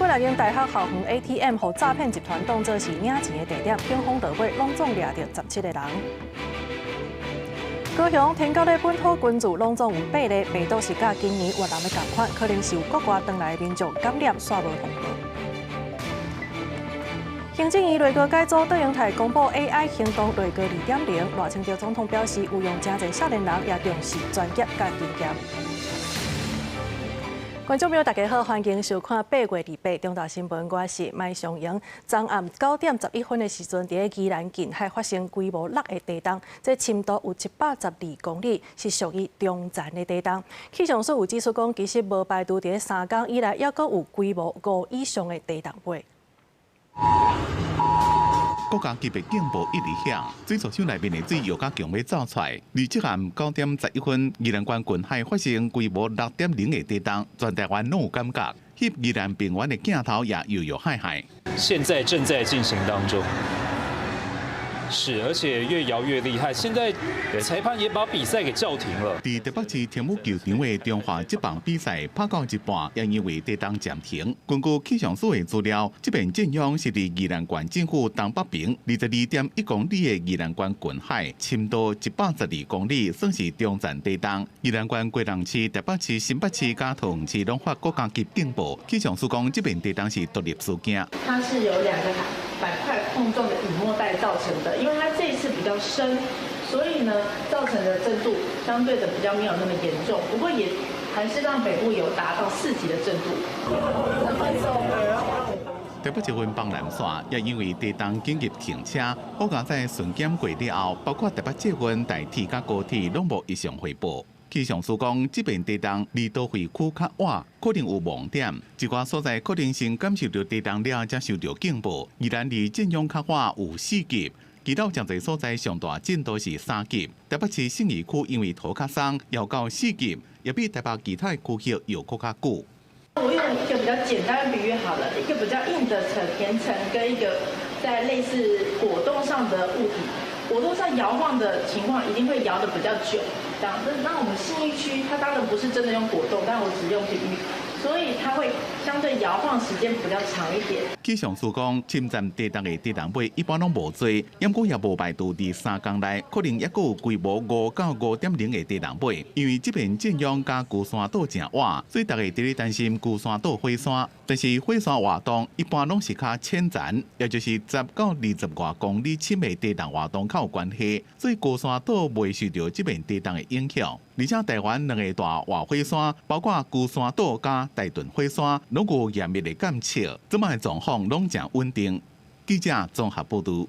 過來用大學校園 ATM 予詐騙集團當做是領錢的地點，警方到尾攏總掠著17個人。高雄天狗的本土根柱攏總有八例，病毒是佮今年越南的仝款，可能是有國外轉來的民眾感染，煞無通報。行政院內閣改組，卓榮泰公布 AI 行動內閣2.0，賴清德總統表示有用誠濟少年人，也重視專業佮經驗。觀眾朋友，大家好，歡迎收看8月28中大新聞，我是麥尚瑩。昨暗9點11分的時陣，佇宜蘭近海發生規模6的地動，這深度有112公里，是屬於中層的地動。氣象署有指出講，其實無排除佇3工以來，猶閣有規模5以上的地動尾。國家級別警報一直響，水族箱內面的水搖甲強欲走出來。27暗9點11分，宜蘭縣近海發生規模6.0的地動，全台灣攏有感覺。翕宜蘭平原的鏡頭也搖搖晃晃。現在正在進行當中。是，而且越搖越厲害。現在裁判也把比賽給叫停了。佇台北市天母球場的中華職棒比賽拍到一半，也因為地動暫停。根據氣象署的資料，這遍震央是佇宜蘭縣政府東北邊22.1公里的宜蘭縣近海，深度112公里，算是中層地動。宜蘭縣基隆市、台北市、新北市佮桃園市攏發國家級警報。氣象署講，這遍地動是獨立事件。它是由兩個板塊碰撞的隱沒帶造成的，因為它這一次比較深，所以呢造成的震度相對的比較沒有那麼嚴重，不過也還是讓北部有達到4級的震度。台北捷運板南線也因為地動緊急停車，好佳哉巡檢過了後，包括台北捷運、台鐵佮高鐵攏無異常回報。氣象署講，這遍地動離都會區較倚，可能有盲點，一寡所在可能先感受著地動了，才收著警報。宜蘭離震央較倚有4級，其他誠濟所在上大震度是3級。台北市信義區因為土較鬆，搖到4級，也比台北其他區域搖閣較久。我用一個比較簡單的比喻好了，一個比較硬的層岩層跟一個在類似果凍上的物體，果凍上搖晃的情況一定會搖得比較久。這樣，那我們信義區，它當然不是真的用果凍，但我只用比喻，所以它會相對搖晃時間比較長一點。氣象署講，深層地動的地動尾一般攏無濟，毋過也無排除佇3工內可能猶閣有規模5到5.0的地動尾，因為這遍震央佮龜山島誠倚，所以大家佇咧擔心龜山島火山。但是火山活動一般攏是較淺層，也就是10到20外公里深的地動活動較有關係，所以龜山島袂受著這遍地動的影響。而且台灣兩个大活火山，包括龜山島佮大屯火山，攏有嚴密的監測，這擺的狀況攏誠穩定。記者綜合報導。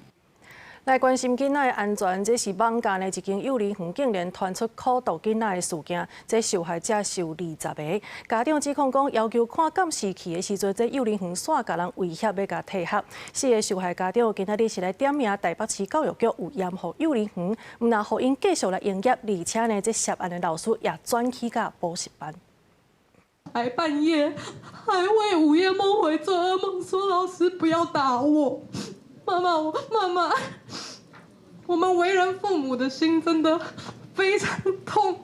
來關心囡仔的安全，這是艋舺的一間幼兒園竟然傳出苦毒囡仔的事件，這受害者是有20個。家長指控講，要求看監視器的時陣，這幼兒園煞共人威脅欲共退學。四个受害家長今仔日是來點名台北市教育局有嚴護幼兒園，毋但予𪜶繼續來營業，而且呢，這涉案的老師也轉去共補習班。還半夜還會午夜夢回做噩夢，說老師不要打我。媽媽，我媽媽，我們為人父母的心真的非常痛。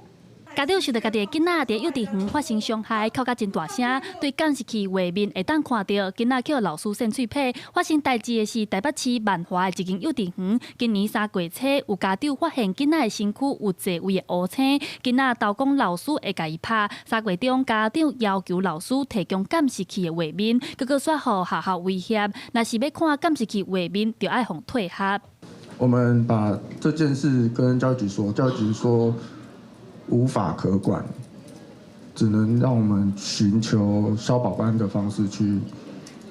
家長受著家己的囡仔佇幼稚園發生傷害，哭甲真大聲。對監視器畫面會當看著囡仔予老師扇喙䫌。發生代誌的是台北市萬華的一間幼稚園。今年3月初，有家長發現囡仔的身軀有座位的烏青，囡仔投講老師會共伊拍。3月中，家長要求老師提供監視器的畫面，結果煞予學校威脅，若是欲看監視器畫面，就愛予退學。我們把這件事跟教育局說，教育局說無法可管，只能讓我們尋求消保官的方式去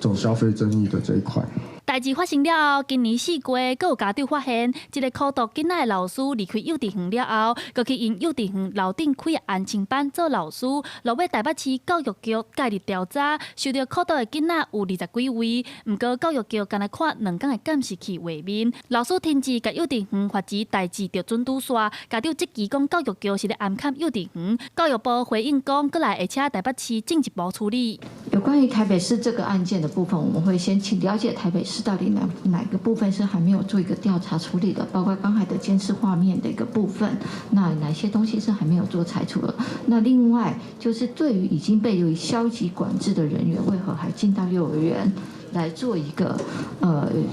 走消費爭議的這一塊。代誌發生了後，今年4月，閣有家長發現，這个苦毒囡仔的老師離開幼稚園了後，閣去𪜶幼稚園樓頂開的安親班做老師。落尾台北市教育局介入調查，受著苦毒的囡仔有20幾位，毋過教育局干焦看2工的監視器畫面，老師親自共幼稚園罰錢，代誌就準拄煞。家長質疑講教育局是咧暗崁幼稚園，教育部回應講，閣來會請台北市進一步處理。有關於台北市這個案件的部分，我們會先請了解台北市。是到底哪個部分是還沒有做一個調查處理的，包括剛才的監視畫面的一個部分，那哪些東西是還沒有做裁處的？那另外就是對於已經被有消極管制的人員，為何還進到幼兒園來做一個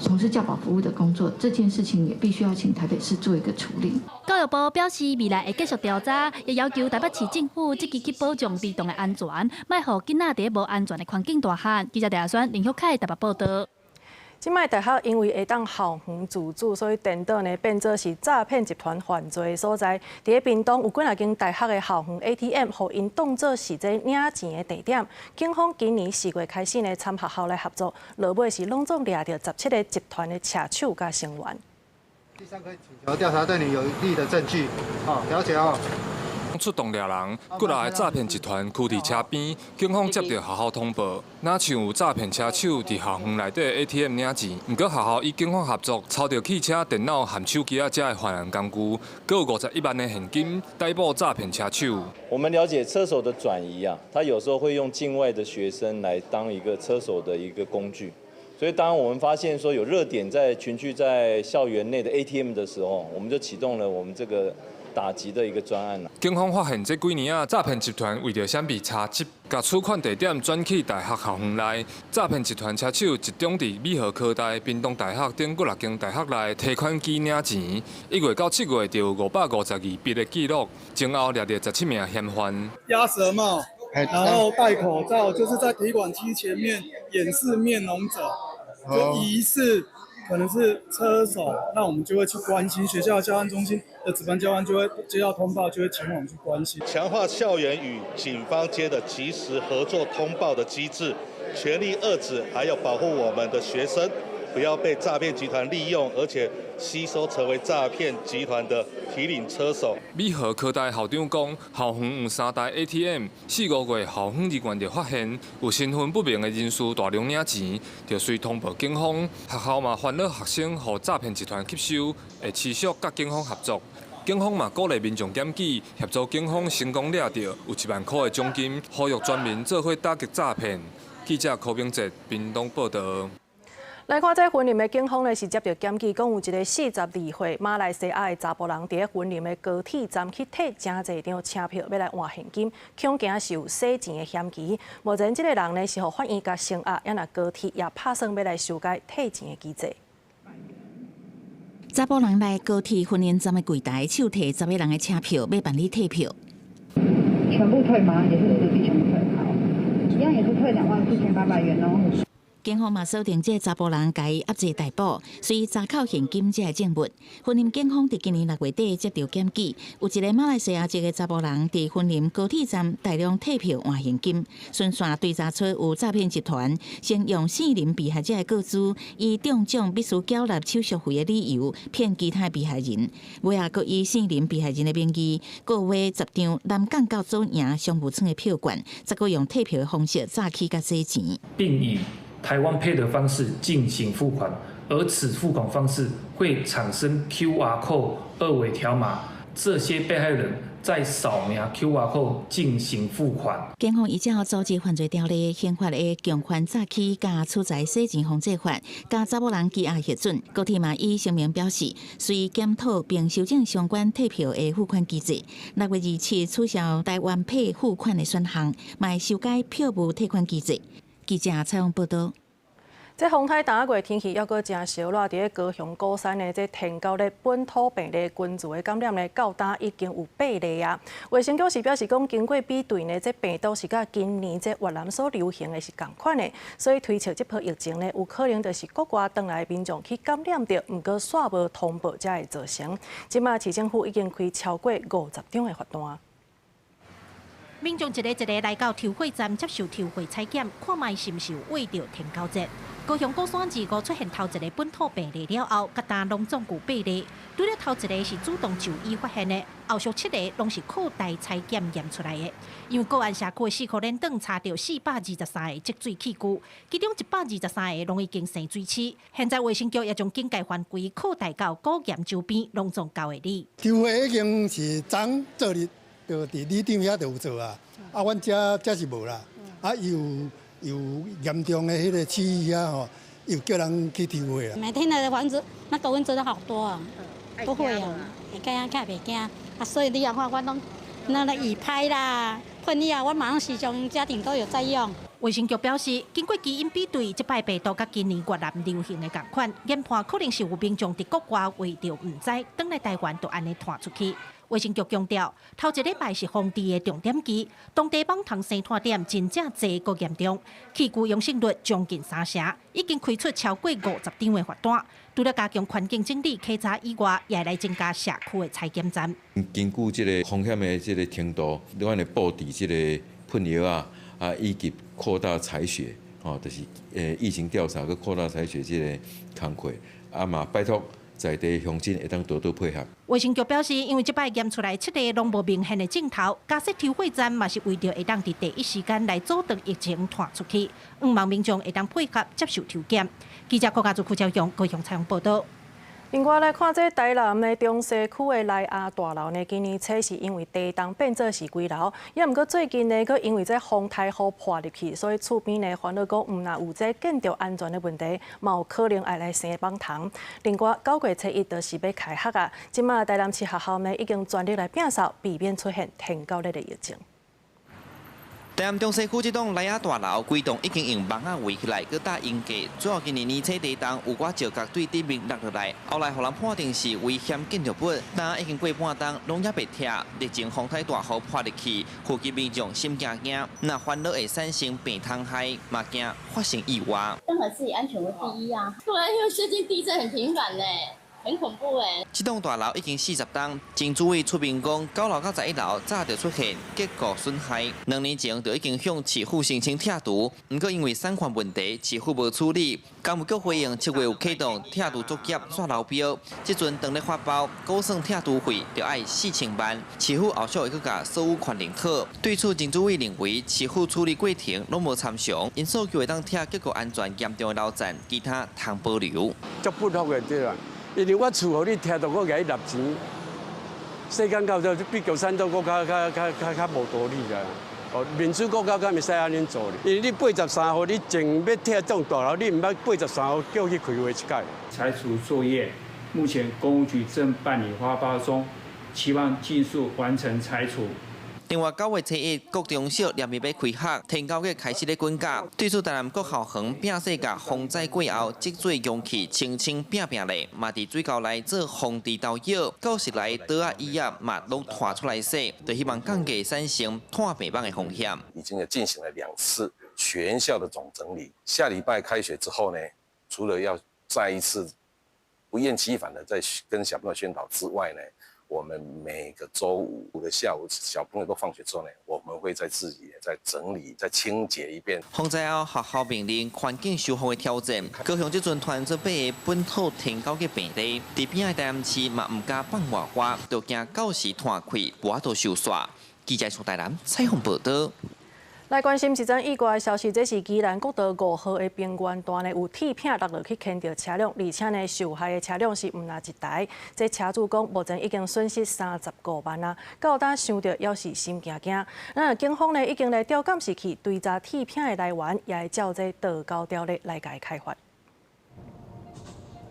從事教保服務的工作？這件事情也必須要請台北市做一個處理。教育部表示，未來會繼續調查，也要求台北市政府積極去保障兒童的安全，莫予囡仔佇無安全的環境大漢。記者鄭亞軒、林旭凱台北報道。這擺大學因為會當校園自主，所以顛倒呢變做是詐騙集團犯罪的所在。佇咧屏東有幾若間大學的校園 ATM，予𪜶當做是這領錢的地點。警方今年4月開始呢，參學校來合作，落尾是攏總掠著17個集團的車手佮成員。第三可以請求調查對你有利的證據，好，了解哦。出動掠人，幾若个詐騙集團驅佇車邊，警方接到學校通報，若像有詐騙車手佇校園內底 ATM 領錢，毋過學校與警方合作，抄著汽車、電腦和手機仔遮的犯案工具，閣有51萬的現金，逮捕詐騙車手。我們了解車手的轉移啊，他有時候會用境外的學生來當一個車手的一個工具，所以當我們發現說有熱點在群聚在校園內的 ATM 的時候，我們就啟動了我們這個打擊的一個專案。警方發現這幾年啊，詐騙集團為著閃避查緝，共取款地點轉去大學校園內。詐騙集團車手集中佇美和科大、屏東大學等幾若間大學內提款機領錢。1月到7月就有552筆的記錄，前後掠著17名嫌犯。鴨舌帽，然後戴口罩，就是在提款機前面掩飾面容者，就疑似可能是車手，那我們就會去關心學校教安中心的值班教官就會接到通報，就會前往去關心。強化校園與警方間的及時合作通報的機制，全力遏止，還有保護我們的學生，不要被詐騙集團利用，而且吸收成為詐騙集團的提領車手。美和科大校長講，校園有三台 ATM，4、5月校方人員就發現有身份不明的人士大量領錢，就隨通報警方。學校嘛煩惱學生予詐騙集團吸收，會持續佮警方合作。警方嘛鼓勵民眾檢舉，協助警方成功掠著有1萬塊的獎金，呼籲全民做伙打擊詐騙。記者柯明哲屏東報道。來看這雲林的警方呢，是接著檢舉，講有一個42歲馬來西亞的查埔人，佇咧雲林的高鐵站去退誠濟張車票，欲來換現金，恐驚是有洗錢的嫌疑。目前這个人呢是予法院共聲押，也若高鐵也拍算欲來修改退錢的機制。查埔人來高鐵雲林站的櫃台，手提10個人的車票，欲辦理退票。全部退嗎？也是實體全部退？好，一樣也是退24,800元哦。警方嘛鎖定這个查埔人，共伊押制逮捕，隨查扣現金這个證物。雲林警方佇今年6月底接著檢舉，有一個馬來西亞籍的查埔人佇雲林高鐵站大量退票換現金，循線追查出有詐騙集團先用姓林被害者的個資，以中獎必須繳納手續費的理由騙其他被害人，尾仔閣以姓林被害人的名義，購買10張南港到左營商務艙的票券，再閣用退票的方式詐欺佮洗錢，並以台灣 Pay 的方式進行付款，而此付款方式會產生 QR code 二維條碼，這些被害人在掃描 QR code 進行付款。警方依照組織犯罪條例、刑法的共犯詐欺佮取財洗錢防制法，共查某人羈押核准。高鐵嘛以聲明表示，隨檢討並修正相關退票的付款機制。6月27取消台灣 Pay 付款的選項，嘛會修改票務退款機制。記者採訪報道。這風颱今個月天氣猶閣誠燒熱，佇咧高雄鼓山的這天狗咧本土病例群聚的感染呢，到今已經有八例啊。衛生局是表示講，經過比對呢，這病毒是佮今年這越南所流行的是仝款的，所以推測這波疫情呢，有可能就是國外轉來的民眾去感染著，毋過煞無通報才會造成。這馬市政府已經開超過50張的罰單。民眾一个一个來到抽血站接受抽血採檢，看覓是毋是有患著天狗熱。高雄鼓山2、5出現頭一个本土病例了後，佮今攏總有八例。除了頭一个是主動就醫發現的，後續七個攏是擴大採檢驗出來的。因為個案社區的四箍連轉查著423個積水器具，其中123個攏已經生水鼠。現在衛生局也將警戒範圍擴大到古岩周邊，攏總九个里。抽血已經是昨做日，就佇里長遐就有做啊，啊，阮遮遮是無啦，啊，有嚴重的彼个鼠遐吼，又叫人去抽血啊。每天的蚊子，那個蚊子都好多啊，不會啊，會驚較袂驚啊，所以你也看我攏那個雨拍啦、噴藥，我馬上時常家庭都有在用。衛生局表示，經過基因比對，這擺病毒佮今年越南流行的仝款，研判可能是有民眾佇國外為著毋知，轉來台灣就按呢傳出去。衛生局強調，頭一禮拜是防治的重點期，當地蠓蟲生湠點真正濟閣嚴重，氣球陽性率將近三成，已經開出超過50張的罰單。除了加強環境整理、檢查以外，也來增加社區的採檢站。根據這個風險的這個程度，阮會布置這個噴藥啊，啊以及擴大採血，吼，就是疫情調查閣擴大採血這個工課，啊嘛拜託在地鄉親會當多多配合。衛生局表示，因為這擺驗出來七個攏無明顯的症頭，加設抽血站嘛是為著會當佇第一時間來阻斷疫情傳出去，向望民眾會當配合接受抽檢。記者郭家祖、邱朝陽高雄採訪報導。另外來看，這台南的中西區的萊亞大樓呢，今年初是因為地動變做是危樓，也毋過最近呢，閣因為這風颱雨破入去，所以厝邊呢煩惱講，毋若有這建築安全的問題，嘛有可能愛來生蠓蟲。另外9月初一就是欲開學啊，這馬台南市學校呢已經全力來摒掃，避免出現天狗日的疫情。台南中西區這棟萊亞大樓，規棟已經用網仔圍起來，閣搭鷹架。主要今年年初地動有寡石角對頂面落落來，後來予人判定是危險建築物，但已經過半冬，攏猶袂拆。日前風颱大雨破入去，附近民眾心驚驚，若煩惱會產生病蟲害，嘛驚發生意外。當然是以安全為第一啊！對，因為最近地震很頻繁呢。很恐怖欸！這棟大樓已經40冬，前主委出面講，9樓到11樓早就出現結構損害，2年前就已經向市府申請拆除，毋過因為產權問題，市府無處理。工務局回應7月有啟動拆除作業煞流標，這陣當咧發包，估算拆除費就愛4000萬，市府後續會閣共所有權認好。對此，前主委認為市府處理過程攏無參詳，𪜶訴求會當拆結構安全嚴重的樓層，其他通保留。足不服的對啦。因為我厝予你拆著，閣共你納錢，世間到底比共產黨閣較較較較較無道理啦。哦，民主國家敢會使按呢做咧？因為你83號，你前欲拆這棟大樓，你毋捌83號叫去開會一擺。拆除作業目前工務局正辦理發包中，期望盡速完成拆除。另外，9月初一，國中小連日欲開學，天狗月開始咧滾假。對此，台南國校園摒洗共風災過後，積水湧起，清清摒摒咧，嘛佇水溝內做防治投藥，教室內桌仔椅仔嘛攏拖出來洗，就希望降低產生湠病蠓的風險。已經進行了2次全校的總整理，下禮拜開學之後呢，除了要再一次不厭其煩的再跟小朋友宣導之外呢，我們每個週五的下午，小朋友都放學之後呢，我們會再自己再整理、再清潔一遍。風災後，學校面臨環境修復的挑戰。高雄這陣傳出八个本土天狗的病例，佇邊仔台南市嘛毋敢放外花，就驚到時湠開，無法度收煞。記者從台南採訪報導。來關心一則意外消息，這是宜蘭國道5號的平原段呢，有鐵片落落去牽著車輛，而且呢受害的車輛是毋但一台。這車主講，目前已經損失35萬啊，到今想著猶是心驚驚。那警方呢已經來調監視器追查鐵片的來源，也會照這道交條例來共伊開罰。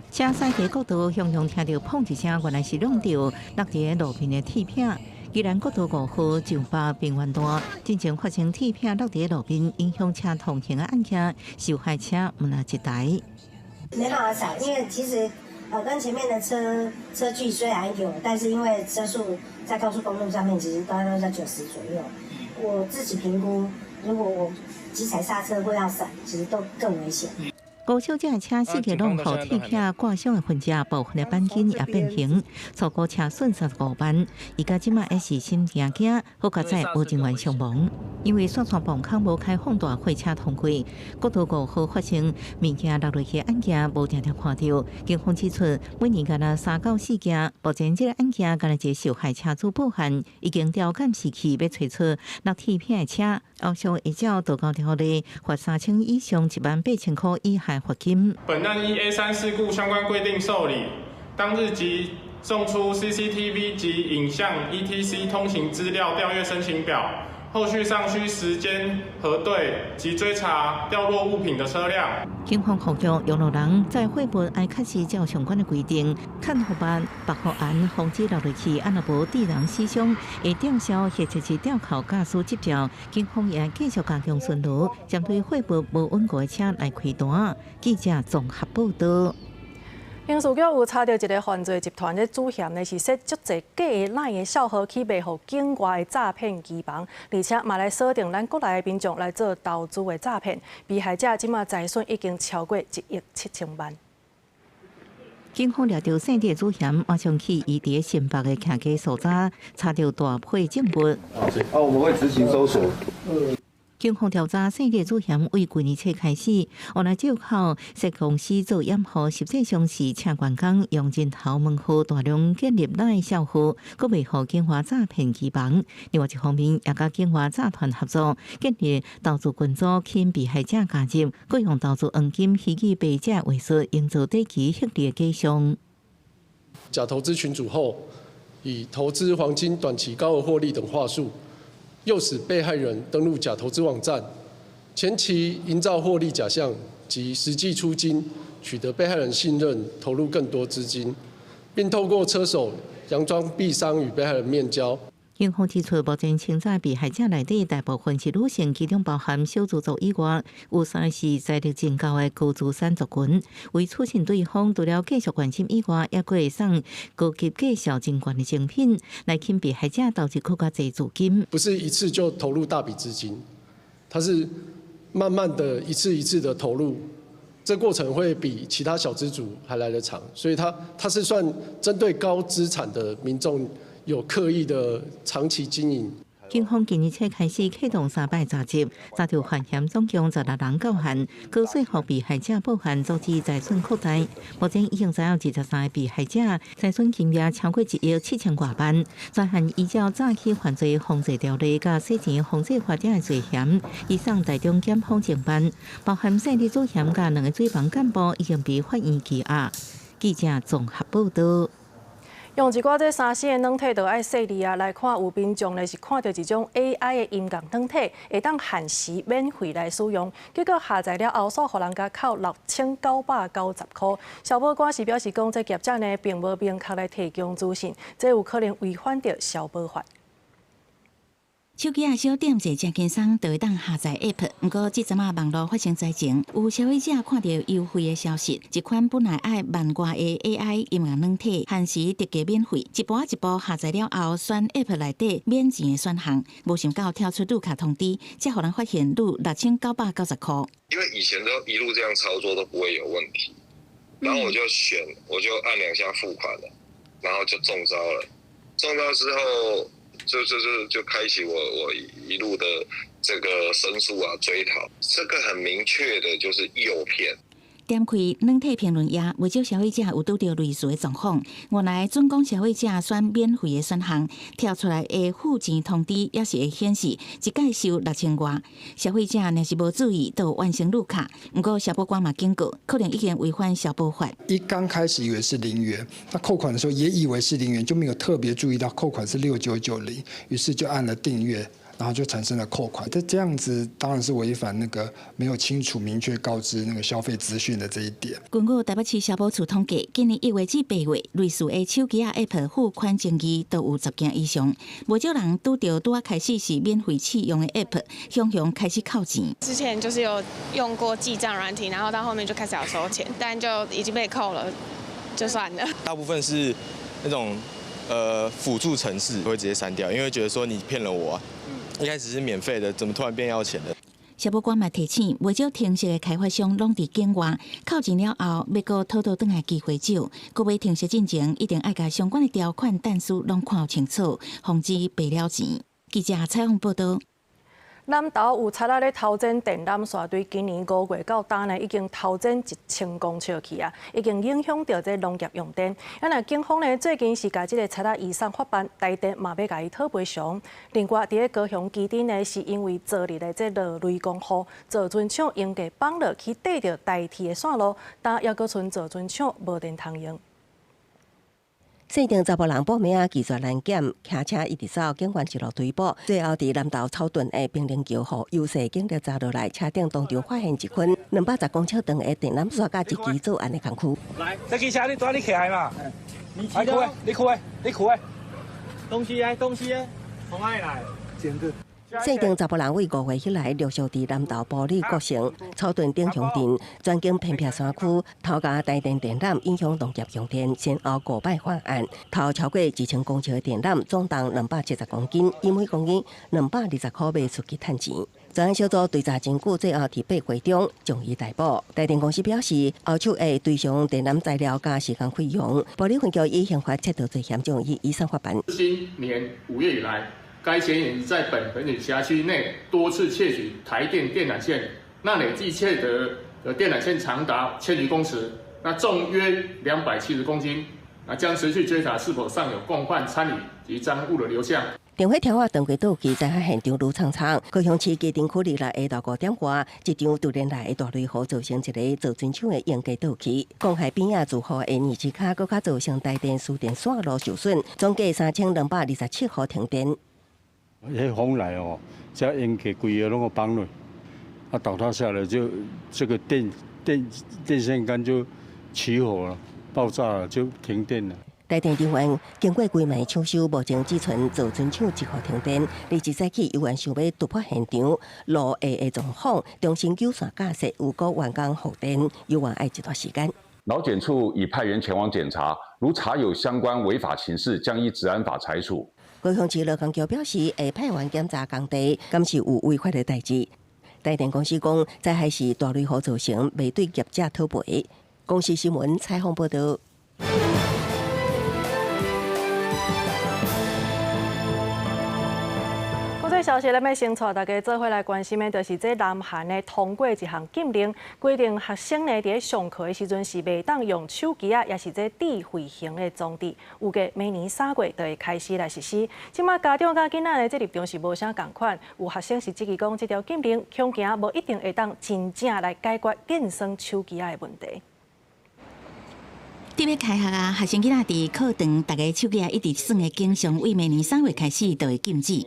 車駛佇國道，雄雄聽著砰一聲，原來是挵著落佇路邊的鐵片。宜蘭國道5號上北平原段，進前發生鐵片落佇路邊，影響車通行的案件，受害車毋但一台。沒辦法閃，因為其實跟前面的車車距雖然有，但是因為車速在高速公路上面，其實大概都在90左右。我自己評估，如果我急踩剎車或要閃，其實都更危險。高小姐的車四個攏予鐵片割傷的痕跡，部分的鈑金也變形，初估車損失5萬。伊到這馬也是心驚驚，好佳哉無人員傷亡。因為雪山崩空無開放大貨車通過，國道5號發生物件落落去案件，無定定看著。警方指出，每年干焦3到4件，目前這个案件干焦一个受害車主報案，已經調監視器欲揣出落鐵片的車，後續會照道交條例罰3000以上18000箍以下罰金。本案依 A3事故相關規定受理，當日即送出 CCTV 及影像 ETC 通行資料調閱申請表，後續尚需時間核對及追查掉落物品的車輛。警方呼籲用路人載貨物愛確實照相關的規定，牽予慢，縛予嚴，防止落落去，啊若無致人死傷，會吊銷或者是吊扣駕駛執照。警方也繼續加強巡邏，針對貨物無穩固的車來開單。記者綜合報道。刑事局有查著一个犯罪集團，咧主嫌呢是設足濟假的 LINE 的帳號去賣予境外的詐騙機房，而且嘛來鎖定咱國內的民眾來做投資的詐騙，被害者這馬財損已經超過1億7千萬。警方掠著姓李的主嫌，馬上去伊佇新北的徛家搜查，查著大批證物。啊，我們會執行搜索。警方調查，姓李主嫌為舊年初開始，原來借口設公司做掩護，實際上是請員工用人頭門號大量建立 LINE 帳號，閣賣予境外詐騙機房。另外一方面，也佮境外詐團合作，建立投資群組，吸引被害者加入，閣用投資黃金虛擬幣這話術，營造短期獲利的假象。假投資群組後，以投資黃金短期高額獲利等話術，誘使被害人登錄假投資網站，前期營造獲利假象及實際出金，取得被害人信任，投入更多資金，並透過車手佯裝幣商與被害人面交。警方指出，目前清查被害者內底大部分是女性，其中包含小資族以外，有三是財力真高的高資產族群。為取信對方，除了繼續關心以外，也閣會送高級價數真懸的精品來吸引被害者投入閣較濟資金。不是一次就投入大筆資金，它是慢慢的一次一次的投入，這過程會比其他小資族還來得長，所以它是算針對高資產的民眾。有刻意的長期經營。警方今年初開始啟動三擺查緝，查著犯嫌總共16人到案，高說服被害者報案，阻止財損擴大。目前已經知有23个被害者，財損金額超過1億7千外萬。專案依照早期犯罪防治條例佮洗錢防治法的罪嫌，移送台中檢方偵辦，包含姓李主嫌佮兩个水房幹部已經被法院羈押。記者綜合報道。用一寡這3C 的軟體都愛細膩啊，來看有民眾呢是看著一種 AI 的音樂軟體，會當限時免費來使用，結果下載了後，煞予人共扣6990塊。消保官是表示講，這業者呢並無明確來提供資訊，這有可能違反著消保法。手機仔小點者誠輕鬆，就會當下載 App。毋過，這陣仔網路發生災情，有消費者看著優惠的消息，一款本來愛萬外的 AI 音樂軟體，限時特價免費，一步一步下載了後，選 App 內底免錢的選項，無想到跳出預卡通知，才予人發現預6990塊。因為以前都一路這樣操作都不會有問題，然後我就選，我就按兩下付款了，然後就中招了。中招之後，就開啟我一路的這個申訴啊追討，這個很明確的就是誘騙。點開軟體評論頁，袂少消費者有拄著類似的狀況。原來準講消費者選免費的選項，跳出來的付錢通知也是會顯示一擺收六千外。消費者若是無注意，就完成預卡。毋過消保官嘛警告，可能已經違反消保法。一剛開始以為是0元，那扣款的時候也以為是零元，就沒有特別注意到扣款是6990，於是就按了訂閱。然後就產生了扣款，這樣子當然是違反那個沒有清楚明確告知那個消費資訊的這一點。根據台北市消保處統計，今年1月至8月，類似的手機仔 App 付款爭議都有10件以上，無少人拄著拄仔開始是免費試用的 App，雄雄開始扣錢。之前就是有用過記帳軟體，然後到後面就開始要收錢，但就已經被扣了，就算了。大部分是那種輔助程式會直接刪掉，因為覺得說你騙了我啊。一開始是免費的，怎麼突然變要錢的？消保官嘛提醒，袂少程式的開發商攏佇境外，扣錢了後，欲閣討倒轉來機會少。閣買程式進前，一定愛共相關的條款但書攏看清楚，防止白了錢。記者採訪報導。南投有賊仔咧偷剪電纜線，對今年5月到今呢，已經偷剪1000公尺去啊，已經影響著這農業用電。啊，若警方呢最近是共這个賊仔移送法辦，台電嘛欲共伊討賠償。另外，佇咧高雄旗津呢，是因為昨日的這落雷公雨，造船廠用架放落去綴著台鐵的線路，但猶閣賰造船廠無電通用。姓丁查埔人報名拒絕攔檢，騎車一直走，警員一路追捕，最後佇南投草屯的坪林橋予優勢警力查落來，車頂當場發現一捆210公尺長的電纜線佮一支作案的工具。來，這支車你拄仔你騎來嘛？你開，你開，你開，東西來，東西來，從哪裡來？姓丁查埔人為5月以來陸續佇南投埔里國城、草屯頂鄉鎮、全境偏僻山區偷軋台電電纜，影響農業用電，先後五擺犯案，偷超過1000公尺的電纜，總重270公斤，以每公斤220箍賣出去趁錢。專案小組追查真久，最後佇8月中將伊逮捕。台電公司表示，後續會追償電纜材料佮時工費用。埔里分局以刑法切斷罪嫌將伊移送法辦。今年5月以來，該嫌疑人在本分局轄區內多次竊取台電電纜線，那累計竊得的電纜線長達千餘公尺，那重約270公斤，那將持續追查是否尚有共犯參與及贓物的流向。電火柱仔斷過倒去，災害現場愈悖悖。高雄市旗津區禮下晝5點外，一場突然來的大雷雨造成一个造船廠的堰堤倒去，公海邊仔住戶的二級跤，閣較造成台電輸電線路受損，總計3227戶停電。彼風來哦，這堰堤規个攏予崩落，啊倒塌下來就這個電線桿就起火了，爆炸了就停電了。台電人員經過規暝搶修，目前只賰造船廠一戶停電。二早起猶原想欲突破現場路下的狀況，重新糾線架設，預估完工復電，猶原愛一段時間。勞檢處已派員前往檢查，如查有相關違法情事，將依職安法裁處。高雄市勞工局表示，會派員檢查工地，敢是有違法的代誌。台電公司講，災害是大雷雨造成，未對業者討賠。公視新聞採訪報導。國際消息，咱欲先帶大家做伙來關心的，就是這南韓呢通過一項禁令，規定學生呢佇咧上課的時陣是袂當用手機仔，抑是這智慧型的裝置。預計明年3月就會開始來實施。這馬家長佮囡仔的這立場是無啥仝款，有學生是質疑講，這條禁令恐驚無一定會當真正來解決電耍手機仔的問題。欲開學啊，學生囡仔佇課堂，逐家手機仔一直耍的景象，為明年3月開始就會禁止。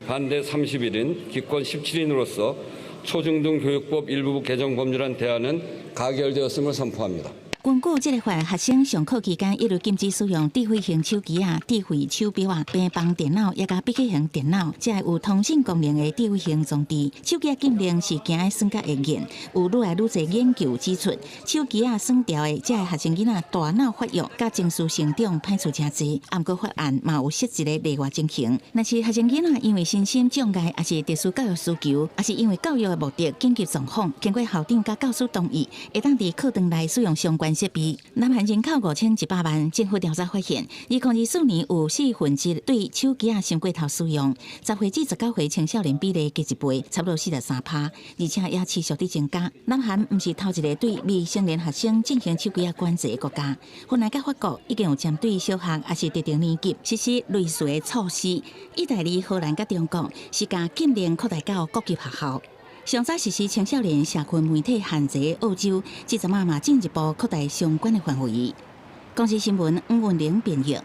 반대 31인, 기권 17인으로서 초중등교육법 일부 개정 법률안 대안은 가결되었음을 선포합니다. 根據這个法，學生上課期間一律禁止使用智慧型手機仔、智慧手錶仔、平板電腦，抑佮筆記型電腦，這个有通訊功能的智慧型裝置。手機禁令是驚愛耍甲會癮，有愈來愈濟研究指出，手機仔耍著的這个學生囡仔大腦發育佮情緒成長歹處誠濟。毋過法案嘛有設一个例外情形，若是學生囡仔因為身心障礙，抑是特殊教育需求，抑是因為教育的目的緊急狀況，經過校長佮教師同意，會當佇課堂內使用相關設備。南韓人口5100萬，政府調查發現，2024年有1/4對手機仔傷過頭使用，10歲至19歲青少年比例加一倍，差不多43趴，而且也持續佇增加。南韓毋是頭一个對未成年學生進行手機仔管制的國家，芬蘭佮法國已經有針對小學抑是特定年級實施類似的措施。意大利、荷蘭佮中國是共禁令擴大到各級學校。上早實施青少年社群媒體限制的澳洲，這陣仔嘛進一步擴大相關的範圍。公視新聞吳文玲編譯。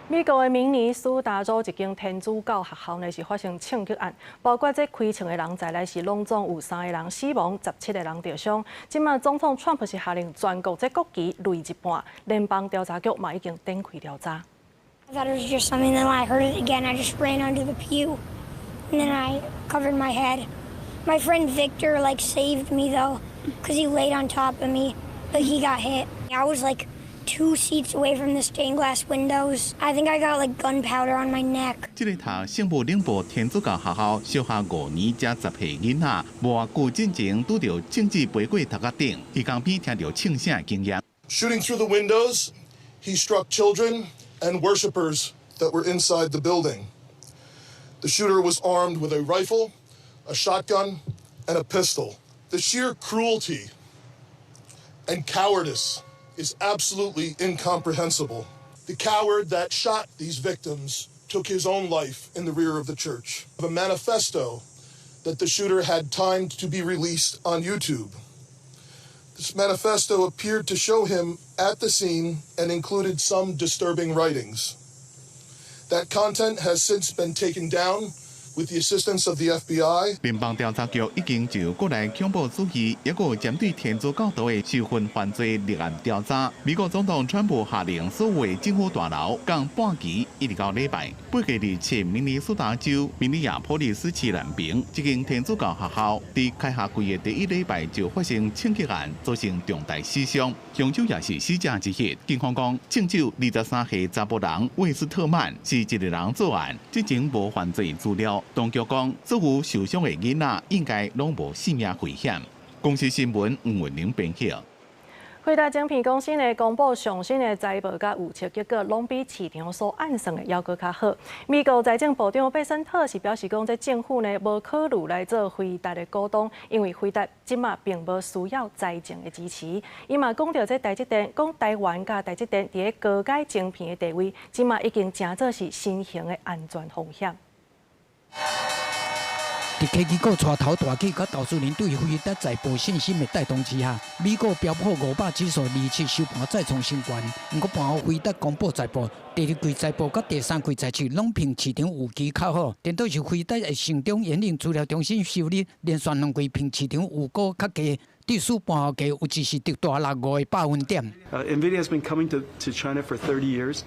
美國的明尼蘇達州一間天主教學校呢是發生槍擊案，包括這開槍的人在內是攏總有三個人死亡，17個人著傷。這馬總統川普是下令全國這國旗擂一半，聯邦調查局嘛已經展開調查。 I thought it was just something. Then when I heard it again, I just ran under the pew, and then I covered my head. My friend Victor like saved me though, 'cause he laid on top of me, but he got hit. I was like two seats away from the stained glass windows. I think I got like gunpowder on my neck. 這个讀聖母領報天主教學校小學5年才10歲囡仔，無偌久進前拄著政治飛過頭殼頂，伊江邊聽著槍聲的經驗。 Shooting through the windows, he struck children and worshipers that were inside the building. The shooter was armed with a rifle, a shotgun, and a pistol. The sheer cruelty and cowardice is absolutely incomprehensible. The coward that shot these victims took his own life in the rear of the church. A manifesto that the shooter had timed to be released on YouTube. This manifesto appeared to show him at the scene and included some disturbing writings. That content has since been taken down with the assistance of the FBI. 聯邦調查局已經就國內恐怖主義，抑閣針對天主教徒的仇恨犯罪立案調查。美國總統川普下令所有政府大樓降半旗，一直到禮拜。8月27，明尼蘇達州明尼亞波利斯市南邊這間天主教學校，佇開學季的第一禮拜就發生槍擊案，造成重大死傷。兇手也是死者之一。警方講，槍手23歲查埔人魏斯特曼是一個人作案，之前無犯罪資料。當局講，所有受傷的囡仔應該攏無性命危險。公視新聞吳文玲編譯。輝達晶片公司呢公布上新的財報佮預測結果，攏比市場所按算的猶閣較好。美國財政部長貝森特是表示講，這政府呢無考慮來做輝達的股東，因為輝達這馬並無需要財政的支持。伊嘛講著這台積電，講台灣佮台積電佇咧高階晶片的地位，這馬已經成做是新型的安全風險。佇科技股帶頭大起，佮投資人對輝達財報信心的帶動之下，美股標普500指數27收盤再創新高。毋過盤後輝達公布財報，第二季財報佮第三季財測攏評市場預期較好，顛倒是輝達的成長引領資料中心收入連續兩季評市場預估較低，指數盤後價有一時直跌6.5個百分點。 NVIDIA has been coming to China for 30 years.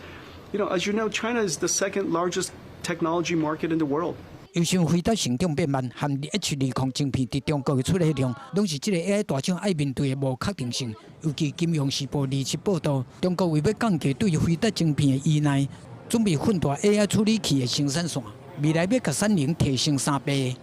As you know, China is the second largest technology market in the world. 又像輝達成長變慢，和 H20晶片佇中國的出貨量，攏是這个 AI 大廠愛面對的無確定性。尤其《金融時報》27報導，中國為欲降低對輝達晶片的依賴，準備擴大 AI 處理器的生產線，未來欲共產能提升3倍。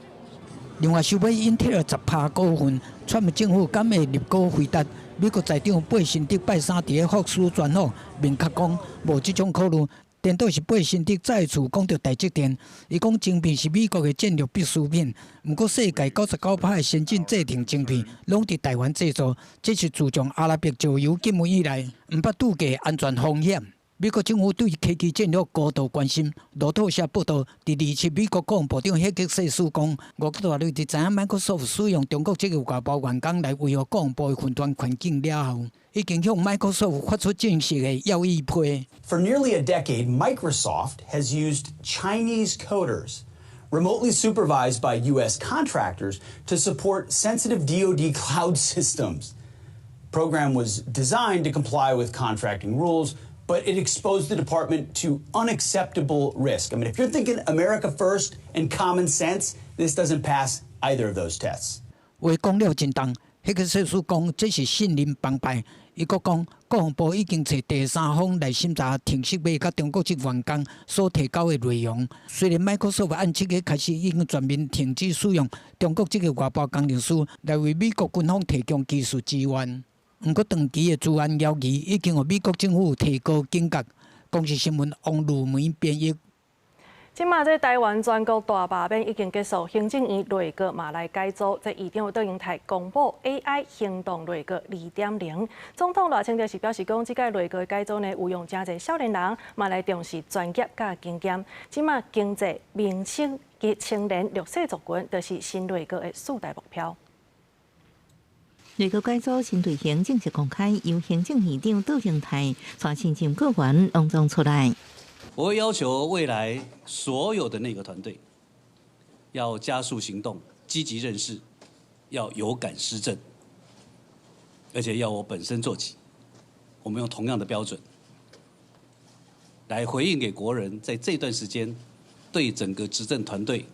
另外，收買英特爾10%股份，川普政府敢會入股輝達？美國財長貝森特拜三佇咧福斯專訪，明確講無這種考慮。顛倒是貝森特再次講著台積電，伊講晶片是美國的戰略必需品，毋過世界99%的先進製程晶片攏佇台灣製造，這是自從阿拉伯石油禁運以來，毋捌拄過安全風險。美國政府對科技戰略高度關心。路透社報導，佇27美國國防部長赫格塞斯講，五角大樓佇知影 Microsoft 使用中國這个外包員工來維護國防部的雲端環境了後，已經向 Microsoft 發出正式的要議批。 For nearly a decade, Microsoft has used Chinese coders, remotely supervised by U.S. contractors, to support sensitive DoD cloud systems. Program was designed to comply with contracting rules, but it exposed the department to unacceptable risk. I mean, if you're thinking America first and common sense, this doesn't pass either of those tests. 話講了真重，彼個社署講這是信任崩敗。伊閣講，國防部已經揣第三方來審查程式碼佮中國籍員工所提交的內容。雖然 Microsoft 按7月開始已經全面停止使用中國這个外包工程師來為美國軍方提供技術支援，毋過長期的資安猶疑已經予美國政府提高警覺。公視新聞王如梅編譯。這馬這台灣全國大罷免已經結束，行政院內閣嘛來改組，這院長卓榮泰公布 AI 行動內閣2.0。總統賴清德是表示講，這屆內閣改組呢，有用誠濟少年人，嘛來重視專業佮經驗。這馬經濟、民生及青年弱勢族群，就是新內閣的四大目標。內閣改組新隊形正式公開，由行政院長卓榮泰帶新任閣員隆重出來。我會要求未來所有的內閣團隊要加速行動，積極認識，要有感施政，而且要我本身做起。我們用同樣的標準來回應給國人，在這段時間對整個執政團隊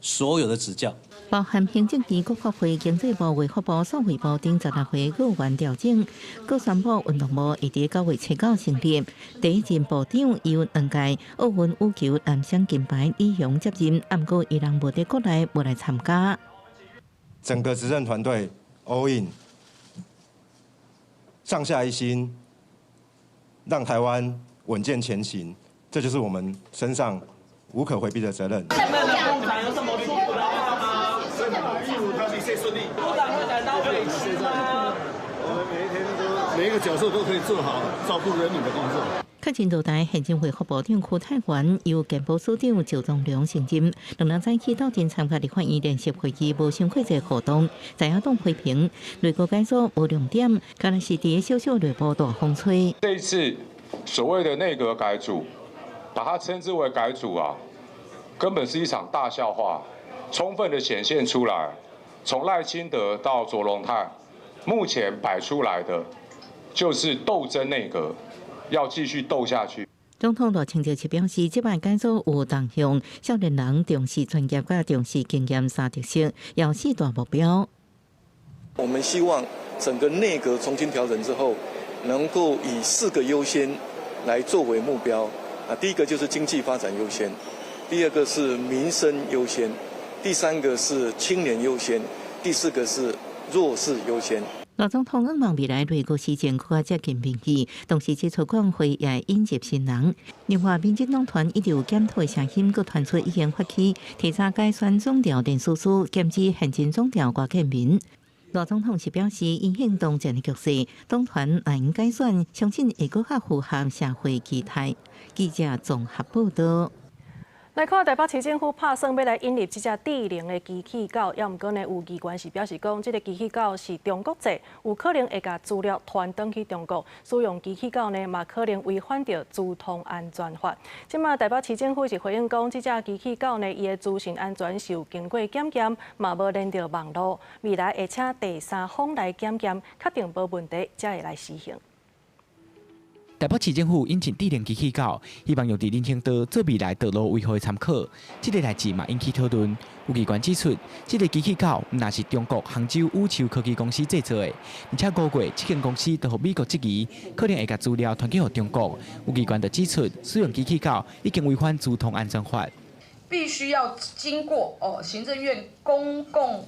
所有的指教。包含行政院國發會、經濟部、衛福部、數位部等16個閣員調整，閣宣布運動部會佇9月7號成立。第一任部長由兩屆奧運羽球男雙金牌李雄接任，毋過伊人無佇國內無來參加。整個執政團隊 all in，上下一心，讓台灣穩健前行，這就是我們身上無可迴避的責任。部長有什麼祝福的話嗎？一切順利。部長會感到委屈嗎？我們每一天都每一個角色都可以做好照顧人民的工作。确認落台行政衛福部長邱泰源由健保署長趙宗良承任。兩人早起鬥陣參加立法院聯席會議，無傷過濟互動。在野黨批評內閣改組無亮點，敢若是佇小小內部大風吹。這一次所謂的內閣改組，把它稱之為改組啊，根本是一場大笑話，充分的顯現出來，從賴清德到卓榮泰，目前擺出來的就是鬥爭內閣，要繼續鬥下去。總統賴清德卻表示，這擺改組有同向少年人重視專業、佮重視經驗三特色，有四大目標。我們希望整個內閣重新調整之後，能夠以四個優先來作為目標。啊，第一個就是經濟發展優先，第二個是民生優先，第三個是青年優先，第四個是弱勢優先。賴總統向望未來內閣施政閣較接近民意，同時指出國會也會引入新人。另外，民進黨團一直有檢討的聲音，閣傳出已經發起提早改選總調連署書，劍指現任總調郭建民。賴總統是表示，因應當前的局勢，黨團若用改選，相信會閣較符合社會期待。記者綜合報道。來看台北市政府拍算欲來引入這隻智能的機器狗，猶毋過呢，有議員是表示講，這个機器狗是中國製，有可能會共資料傳轉去中國，使用機器狗呢，嘛可能違反著資通安全法。這馬台北市政府是回應講，這隻機器狗呢，伊的資訊安全是有經過檢驗，嘛無連著網路，未來會請第三方來檢驗，確定無問題，才會來施行。台北市政府引進智能機器狗，希望用佇人行道做未來道路維護的參考。這个代誌嘛引起討論。有議員指出，這个機器狗毋但是中國杭州宇宙科技公司製造的，而且五月這間公司就予美國質疑，可能會共資料傳去予中國。有議員就指出，使用機器狗已經違反資通安全法，必須要經過哦行政院公共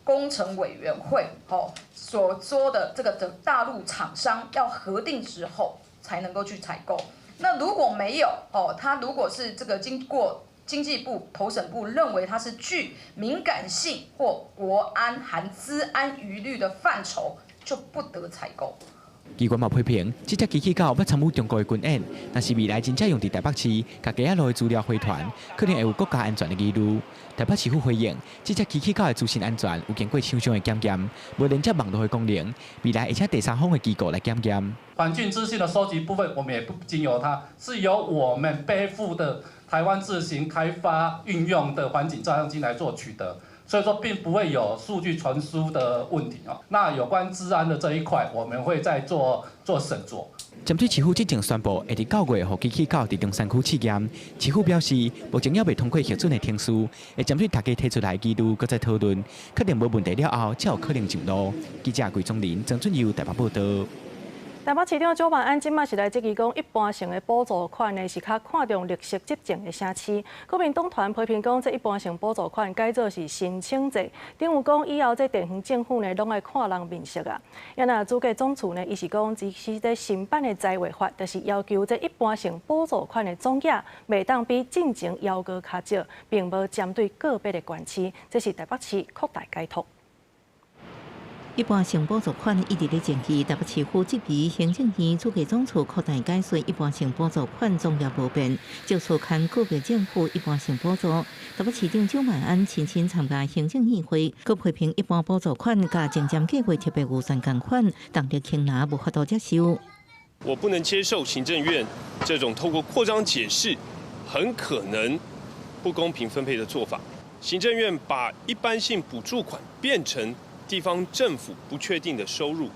工程委員會哦所說的這個的大陸廠商要核定之後，才能夠去採購。那如果沒有哦，他如果是這個經過經濟部投審部認為它是具敏感性或國安含資安疑慮的範疇，就不得採購。機關嘛批評，這隻機器狗欲參與中國的軍演，若是未來真正用佇台北市，共街仔路的資料回傳，可能會有國家安全的疑慮。台北市府回應，這隻機器狗的資訊安全有經過廠商的檢驗，無連接網路的功能，未來會請第三方的機構來檢驗。環境資訊的收集部分，我們也不經由它，是由我們背負的台灣自行開發運用的環境照相機來做取得。所以說並不會有數據傳輸的問題哦。那有關資安的這一塊，我們會再做做審酌。針對市府之前宣布會佇9月予機器狗佇中山區試驗，市府表示目前猶未通過核准的程序，會針對大家提出來的疑慮，閣再討論，確定無問題了後，才有可能上路。記者桂宗林、曾俊佑台北報道。台北市長蔣萬安這馬是來質疑講，一般性的補助款呢是較看重綠色執政的城市。國民黨團批評講，這一般性補助款改做是申請制，等於講以後這地方政府呢攏愛看人面色啊。啊若主計總處呢，伊是講，其實這新版的財劃法，就是要求這一般性補助款的總額袂當比進前要求較少，並無針對個別的縣市，這是台北市擴大解讀。一般性補助款一直咧爭議，台北市府質疑行政院主計總處擴大解說一般性補助款總額無變，就錯看個別政府一般性補助。台北市長蔣萬安親身參加行政院會，閣批評一般補助款佮前瞻計劃特別預算仝款，重力輕拿無法度接受。我不能接受行政院這種透過擴張解釋，很可能不公平分配的做法。行政院把一般性補助款變成地方政府不確定的收入，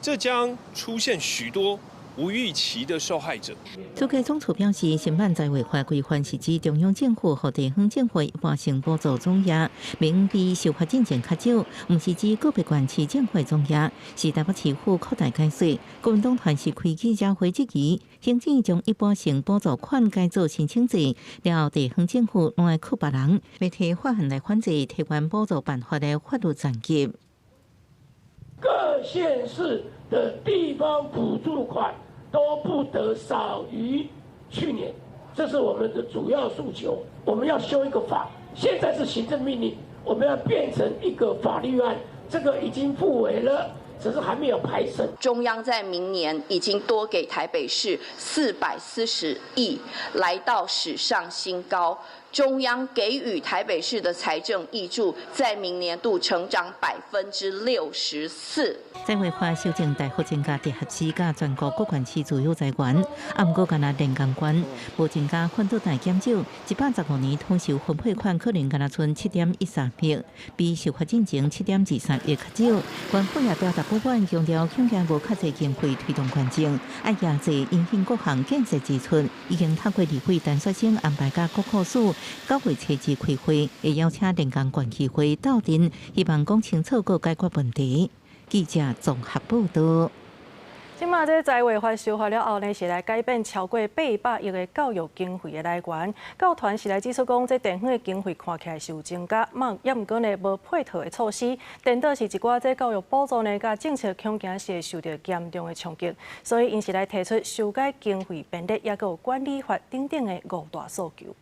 這將出現許多無預期的受害者。主計總處表示，新版財劃法規範是指中央政府予地方政府一般性補助總額，免比修法進前較少，毋是指個別縣市政府總額，是台北市府擴大解說。國民黨團是開記者會質疑，行政將一般性補助款改做申請制，了後地方政府攏愛靠別人，欲提法案來反制台灣補助辦法的法律層級。各縣市的地方補助款都不得少於去年，這是我們的主要訴求。我們要修一個法，現在是行政命令，我們要變成一個法律案。這個已經付委了，只是還沒有排審。中央在明年已經多給台北市440億，來到史上新高。中央給予台北市的財政挹注，在明年度成長64%。債劃法修正大幅增加直轄市佮全國各縣市自有財源，啊，毋過干焦連江縣無增加，反倒大減少。115年統籌分配款可能干焦賰7.13億，比修法進前7.23億較少。縣府也表達不滿，強調恐驚無較濟經費推動縣政，愛壓制影響各項建設支出。已經透過立委陳雪生安排佮國庫署9月初二開會，會邀請連江縣議會鬥陣，希望講清楚閣解決問題。記者綜合報道。這馬這債劃法修法了後呢，是來改變超過800億的教育經費的來源。教團是來指出講，這地方的經費看起來是有增加，嘛也毋過呢無配套的措施，顛倒是一寡這教育補助呢，佮政策恐驚是會受著嚴重的衝擊，所以𪜶是來提出修改經費編列，抑閣有管理法等等的五大訴求。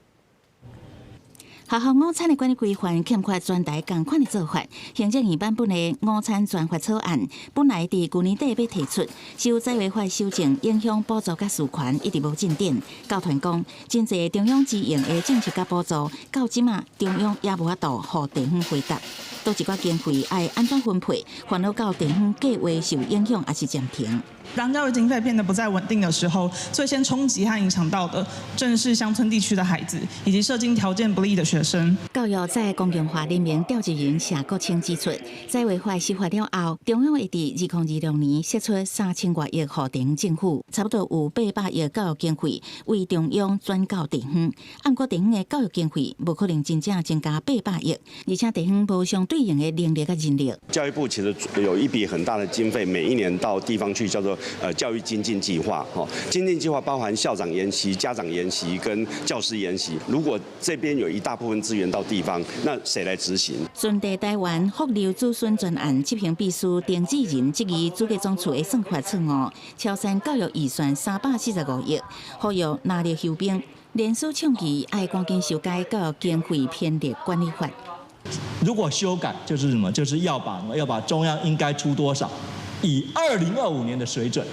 學校午餐的管理規範欠缺全台仝款的做法。行政院版本的午餐專法草案，本來佇舊年底欲提出，受債劃法修正影響補助佮授權一直無進展。教團講，真濟中央支應的政策佮補助，到這馬中央也無法度予地方回答。佗一寡經費愛按怎分配，煩惱到地方計畫受影響，抑是暫停。當教育經費變得不再穩定的時候，最先衝擊和影響到的，正是鄉村地區的孩子以及社經條件不利的學生。教育再工業化聯盟召集人謝國清指出，債劃法修法了後，中央會佇2026年釋出3000外億予地方政府，差不多有800億教育經費為中央轉到地方。毋過地方的教育經費無可能真正增加800億，而且地方無相對應的能力佮人力。教育部其實有一筆很大的經費，每一年到地方去叫做教育精進計劃，哈，精進計劃包含校長研習、家長研習跟教師研習。如果這邊有一大部分資源到地方，那誰來執行？巡地台灣福留子孫專案執行秘書丁志仁質疑主計總處的算法錯誤，超算教育預算345億，呼籲拿力休兵，連續倡議愛趕緊修改教育經費編列管理法。如果修改就是什麼？就是要把中央應該出多少，以2025年的水準，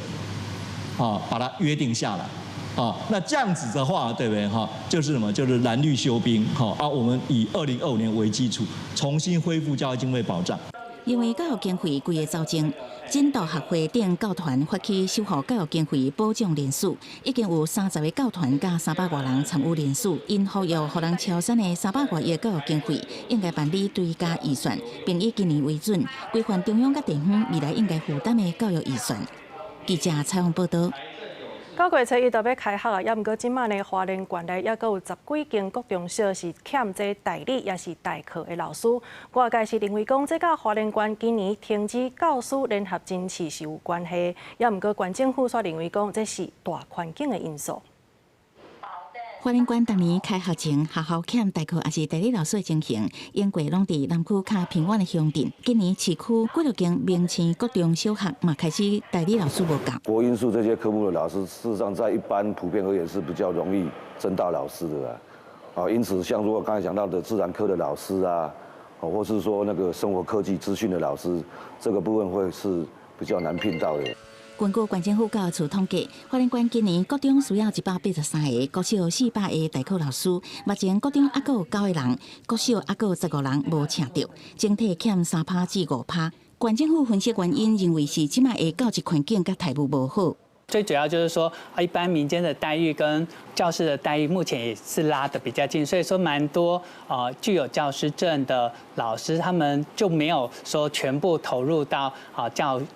啊，把它約定下來，啊，那這樣子的話，對不對？哈，就是什麼？就是藍綠休兵，哈啊，我們以二零二五年為基礎，重新恢復教育經費保障。因為教育經費規个走鐘，真道學會等教團發起守護教育經費保障聯署，已經有30個教團佮300外人參與聯署，𪜶呼籲予人超算的300外億教育經費應該辦理追加預算，並以今年為準，規範中央佮地方未來應該負擔的教育預算。記者採訪報道。9月初一就欲開學啊，抑毋過這馬呢，花蓮縣內抑閣有十幾間國中小是欠這代理抑是代課的老師。外界是認為講，這佮花蓮縣今年停止教師聯合甄試是有關係，抑毋過縣政府煞認為講，這是大環境的因素。花蓮縣逐年開學前，學校欠代課抑是代理老師的情形，應過攏佇南區較偏遠的鄉鎮。今年市區幾落間明星國中小學嘛開始代理老師無夠。國英數這些科目的老師，事實上在一般普遍而言是比較容易徵到老師的啦。啊，因此像如果剛才講到的自然科的老師啊，或是說那個生活科技資訊的老師，這個部分會是比較難聘到的。根據縣政府教育處統計，花蓮縣今年國中需要183個，國小400個代課老師。目前國中猶閣有九個人，國小猶閣有15人無請著，整體欠3趴至5趴。縣政府分析原因，認為是這馬的教職環境佮待遇無好。最主要就是說，一般民間的待遇跟教師的待遇目前也是拉得比較近，所以說蠻多具有教師證的老師，他們就沒有說全部投入到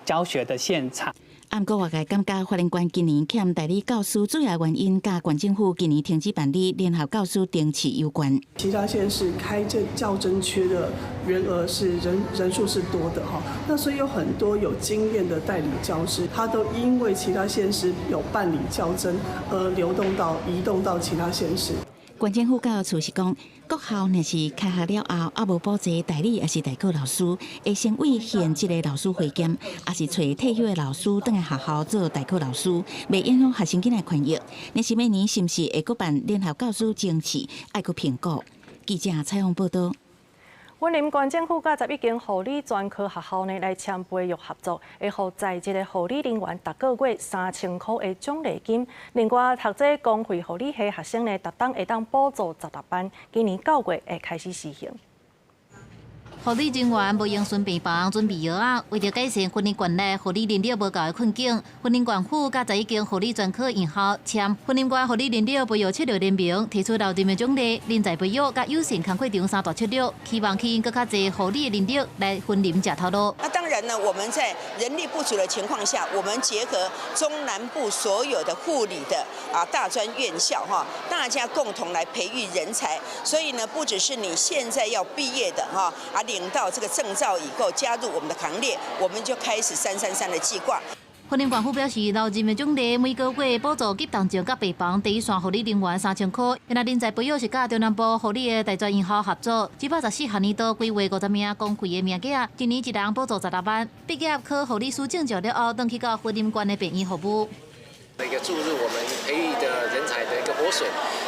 教學的現場。毋過外界感覺，花蓮縣今年欠代理教師主要原因，佮縣政府今年停止辦理聯合教師甄試有關。其他縣市開這教甄缺的員額是人數是多的哈，那所以有很多有經驗的代理教師，他都因為其他縣市有辦理教甄而流動到移動到其他縣市。縣政府教育處是講，國校若是開學了後，猶無補齊代理抑是代課老師，會先為現職的老師回檢，抑是揣退休的老師轉來學校做代課老師，袂影響學生囝仔權益。若是明年是毋是會閣辦聯合教師甄試，愛閣評估。記者採訪報道。雲林縣政府佮11間護理專科學校呢來簽培育合作，會予在職的護理人員逐個月3000箍的獎勵金。另外，讀這公費護理系學生呢，逐冬會當補助16萬。今年9月會開始實行。護理人員無閒巡病房準備藥仔，為著改善雲林縣內護理人力無夠的困境，雲林縣府佮11間護理專科院校簽雲林縣護理人力培育策略聯盟，提出留任的獎勵、人才培育佮友善工課場三大策略，希望吸引閣較濟護理的人力來雲林食頭路。那當然呢，我們在人力不足的情況下，我們結合中南部所有的護理的大專院校哈，大家共同來培育人才。所以呢，不只是你現在要畢業的哈啊。領到這個證照以後，加入我們的行列，我們就開始333的計劃。雲林縣府表示，留任的獎勵每個月補助急重症佮病房第一線護理人員3000箍。另外人才培育是佮中南部護理的大專院校合作，114學年度規劃50名公費的名額，一年一人補助16萬。畢業考護理師證照了後，轉去到雲林縣的病院服務。一個注入我們培育的人才的一個活水。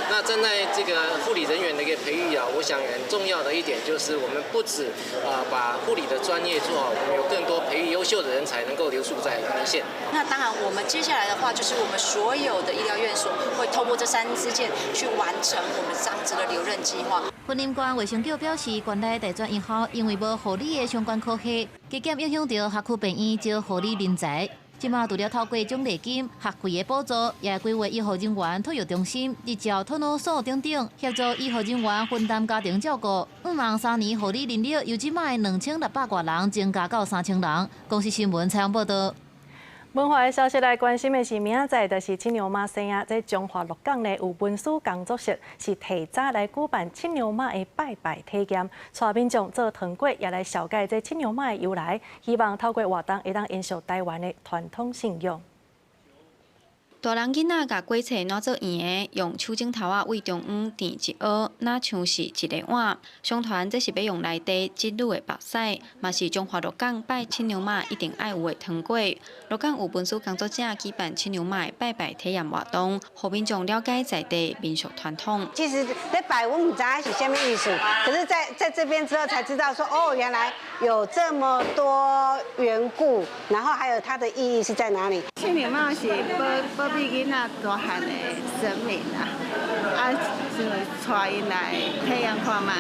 那站在這個護理人員的一個培育啊，我想很重要的一點就是，我們不止啊把護理的專業做好，我們有更多培育優秀的人才能夠留駐在雲林縣。那當然，我們接下來的話，就是我們所有的醫療院所會透過這三支箭去完成我們這樣子的留任計劃。雲林縣衛生局表示，縣內大專院校因為無護理的相關科系，加減影響著學區病院招護理人才。這馬除了透過獎勵金、學費的補助，也規劃醫護人員托育中心、日照托老所等等，協助醫護人員分擔家庭照顧。向望3年護理人力由這擺2600外人增加到3000人。公視新聞採訪報導。文化的消息來關心的是，明仔載就是七娘媽生啊！這彰化鹿港呢有文史工作室，是提早來舉辦七娘媽的拜拜體驗，帶民眾做糖粿，也來紹介這七娘媽的由來，希望透過活動會當延續台灣的傳統信仰。大人囡仔共粿切撋做圓的，用手指頭仔位中央墊一凹，若像是一个碗。相傳這是欲用來滴織女的目屎，嘛是彰化鹿港拜七娘媽一定愛有的糖粿。鹿港有文史工作者舉辦七娘媽的拜拜體驗活動，予民眾了解在地民俗傳統。其實咧拜我毋知影是啥物意思，可是在這邊之後才知道說，哦，原來有這麼多緣故，然後還有它的意義是在哪裡。七娘媽是保庇囡仔大漢的神明啊，啊，就帶𪜶來體驗看覓。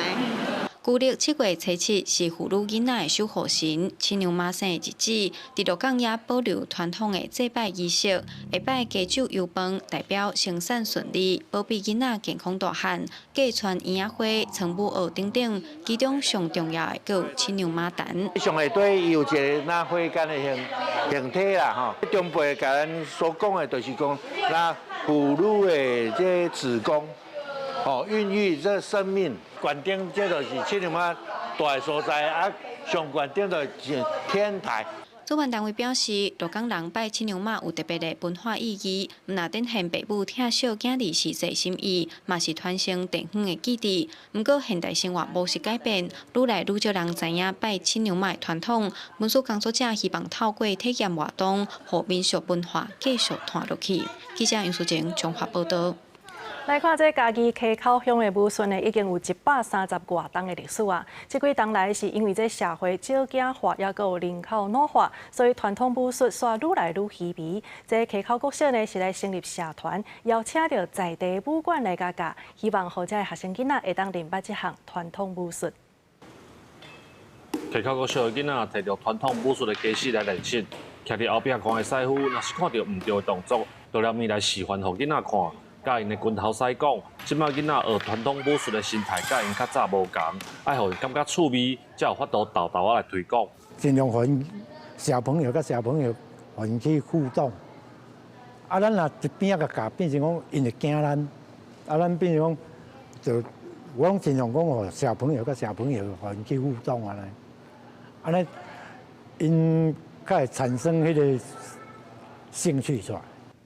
舊曆7月初7是婦女囡仔的守護神七娘媽生的日子，佇鹿港也保留傳統的祭拜儀式，會擺雞酒油飯，代表生產順利，保庇囡仔健康大漢。嫁穿嬰仔花、藏母蚵等等，其中上重要的閣有七娘媽壇。上下底伊有一个若花間的形體啦，吼。長輩共咱所講的，就是講那婦女的這子宮，吼，孕育這生命。懸頂這就是七娘媽蹛的所在，啊，上懸頂就是天台。主辦單位表示，鹿港人拜七娘媽有特別的文化意義，毋但展現爸母疼惜囝兒實際心意，嘛是傳承地方的記憶。毋過現代生活模式改變，愈來愈少人知影拜七娘媽的傳統。文史工作者希望透過體驗活動，予民俗文化繼續傳落去。記者楊淑靜彰化報導。來看這嘉義溪口鄉的武術呢，已經有130外冬的歷史啊。這幾冬來是因為這社會少子化，抑閣有人口老化，所以傳統武術煞愈來愈稀微。這溪口國小呢是來成立社團，邀請著在地武館來共教，希望予遮的學生囡仔會當認捌這項傳統武術。溪口國小的囡仔提著傳統武術的家私來練習，徛佇後壁看的師傅，若是看著毋對的動作，就連面來示範予囡仔看。佮𪜶的拳頭師講，這擺囡仔學傳統武術的心態，佮𪜶較早無仝，愛予𪜶感覺趣味，才有法度沓沓仔來推廣。盡量予小朋友佮小朋友，予𪜶去互動。啊，咱若一邊仔共教，變成講𪜶會驚咱。啊，咱變成講就我攏盡量講予小朋友佮小朋友，予𪜶去互動按呢，按呢𪜶較會產生彼個興趣出來。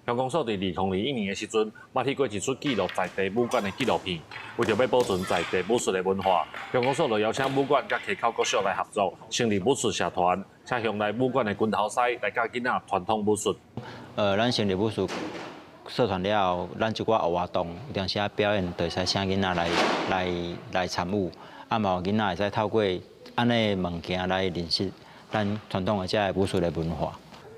鄉公所佇2021年的時陣，捌去過一齣記錄在地武館的紀錄片，為著欲保存在地武術的文化，鄉公所就邀請武館佮溪口國小來合作，成立武術社團，請鄉內武館的拳頭師來教囡仔傳統武術。咱成立武術社團了後，咱一寡活動，有當時仔表演，就會使請囡仔來參與。啊嘛予囡仔會使透過按呢物件來認識咱傳統的這个武術的文化。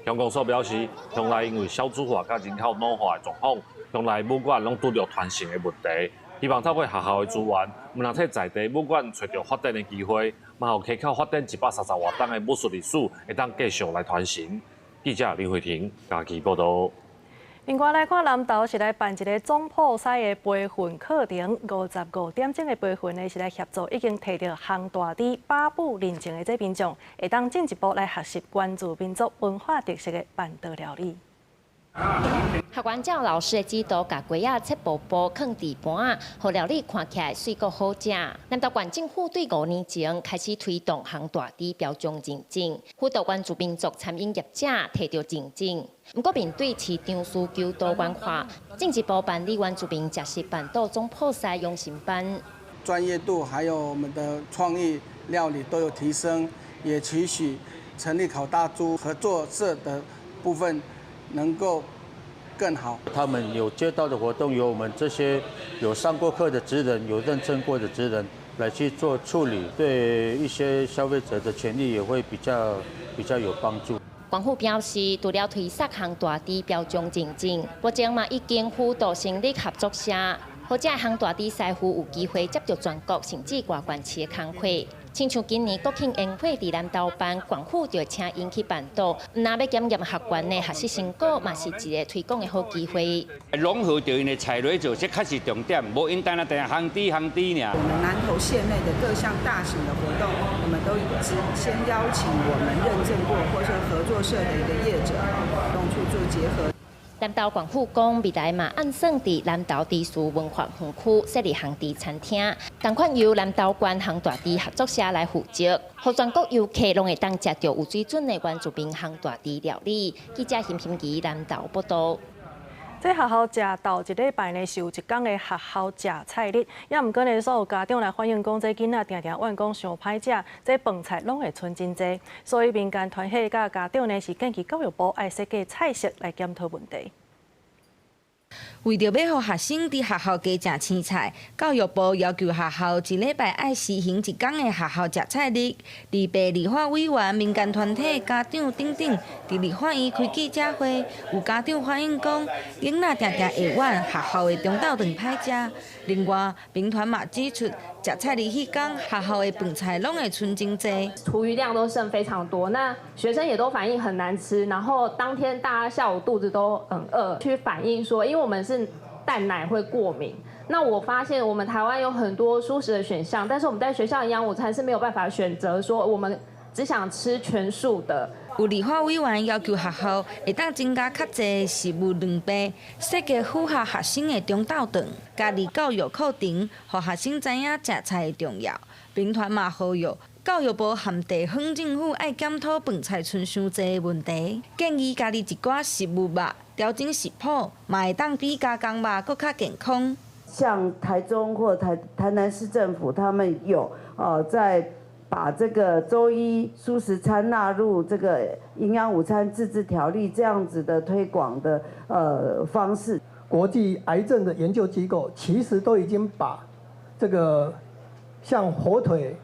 鄉公所表示，鄉內因為少子化佮人口老化的狀況，鄉內武館攏拄著傳承的問題。希望透過學校的資源，毋但替在地武館揣著發展的機會，嘛予溪口發展130外冬的武術歷史，會當繼續來傳承。記者林慧婷嘉義報導。另外來看南投是來辦一个總鋪師的培訓課程，55點鐘的培訓呢是來協助已經提著烘大豬把布認證的這民眾，會當進一步來學習原住民族文化特色的辦桌料理。學員照老師的指導，共雞仔切薄薄，囥佇盤仔，予料理看起來媠閣好食。南投縣政府對5年前開始推動烘大豬標準認證，輔導原住民族餐飲業者提著認證。毋過面對市場需求多元化，進一步辦理原住民食食辦桌總鋪師養成班。專業度還有我們的創意料理都有提升，也期許成立烤大豬合作社的部分能夠更好。他們有接到的活動，由我們這些有上過課的職人、有認證過的職人來去做處理，對一些消費者的權利也會比較有幫助。縣府表示，除了推捒烘大豬標準認證，目前嘛已經輔導成立合作社，予這烘大豬師傅有機會接著全國甚至外縣市的工課。親像今年國慶煙火佇南投辦，縣府就請𪜶去辦桌，毋但欲檢驗學員的學習成果，嘛是一个推廣的好機會。融合著𪜶的菜來做，這較是重點，無𪜶單單定烘豬烘豬爾。我們南投縣內的各項大型的活動，我們都先邀請我們認證過或是合作社的一個業者，動去做結合。南投縣府講，未來嘛按算佇南投豬事文化園區設立烘豬餐廳，仝款由南投縣烘大豬合作社來負責，予全國遊客攏會當食著有水準的原住民烘大豬料理。記者邢心儀南投報導。這學校食晝一禮拜呢，是有一工的學校食菜日，也毋過呢，所有家長來反映講，這囡仔定定怨講傷歹食，這飯菜攏會賰真濟，所以民間團體佮家長呢是建議教育部愛設計菜色來檢討問題。為著欲予學生佇學校加食青菜，教育部要求學校一禮拜愛實行一工的學校食菜日。二八立法委員、民間團體、家長等等，佇立法院開記者會，有家長反映講，囡仔定定會怨學校的中晝頓歹食。另外，民團嘛指出，食菜日彼工，學校的飯菜攏會賰真濟，廚餘量都剩非常多，那學生也都反映很難吃，然後當天大家下午肚子都很餓，去反映說，因為我們是蛋奶會過敏，那我發現我們台灣有很多蔬食的選項，但是我們在學校營養午餐是沒有辦法選擇，說我們只想吃全素的。有立法委員要求學校會當增加較濟食物量備，設計符合學生的中晝頓，加入教育課程，予學生知影食菜的重要。民團嘛呼籲教育部和地方政府愛檢討飯菜賰傷濟的問題，建議加入一寡食物肉，調整食譜，嘛會當比加工肉閣較健康。像台中或台南市政府，他們有在把這個週一蔬食餐納入這個營養午餐自治條例這樣子的推廣的方式。國際癌症的研究機構其實都已經把這個像火腿、